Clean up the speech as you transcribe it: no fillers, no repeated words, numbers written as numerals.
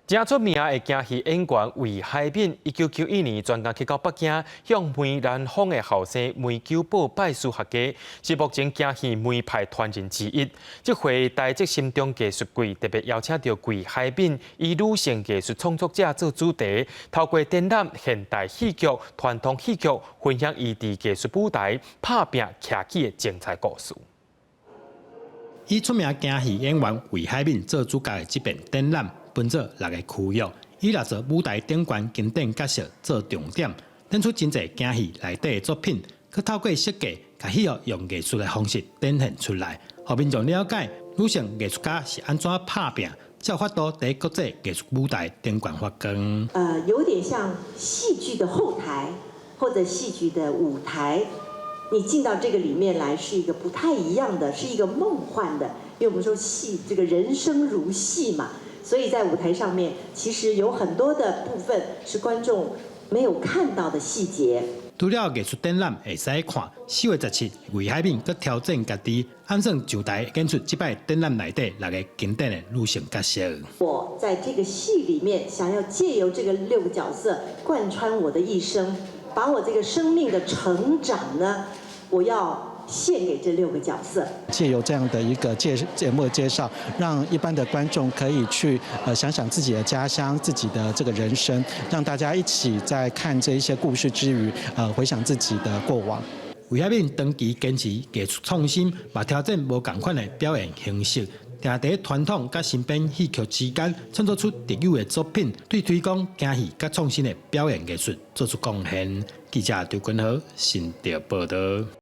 誠出名的京戲演員魏海敏，1991年專工去到北京，向梅蘭芳的後生梅久寶拜師學藝，是目前京戲梅派傳人之一。這回台北深中藝術季特別邀請著魏海敏，以女性藝術創作者做主題，透過展覽現代戲劇、傳統戲劇，分享伊佇藝術舞台拍拚徛起的精彩故事。以出名京戲演員魏海敏做主角的這遍展覽，分做六個區域，以六座舞台頂懸經典角色做重點，展出真濟京戲內底的作品，閣透過設計，共戲曲用藝術的方式展現出來，予民眾了解女性藝術家是按怎拍拚，才有法度佇國際藝術舞台頂懸發光。有點像戲劇的後台或者戲劇的舞台，你進到這個裡面來是一個不太一樣的，是一個夢幻的，因為我們說戲，這個人生如戲嘛。所以在舞台上面，其實有很多的部分是觀眾沒有看到的細節。除了藝術展覽會使看，4月17，魏海敏閣挑戰家己，按算上台演出這擺展覽內底六個經典的女性角色。我在這個戲裡面，想要借由這個六個角色貫穿我的一生，把我這個生命的成長呢，我要獻給這六個角色。借由這樣的一個介節目的介紹，讓一般的觀眾可以去想想自己的家鄉、自己的這個人生，讓大家一起在看這一些故事之餘，回想自己的過往。魏海敏長期堅持藝術創新，嘛挑戰無仝款的表現形式，定佇傳統佮新編戲曲之間，創作出特有的作品，對推廣京戲佮創新的表演藝術做出貢獻。記者張君豪新竹報導。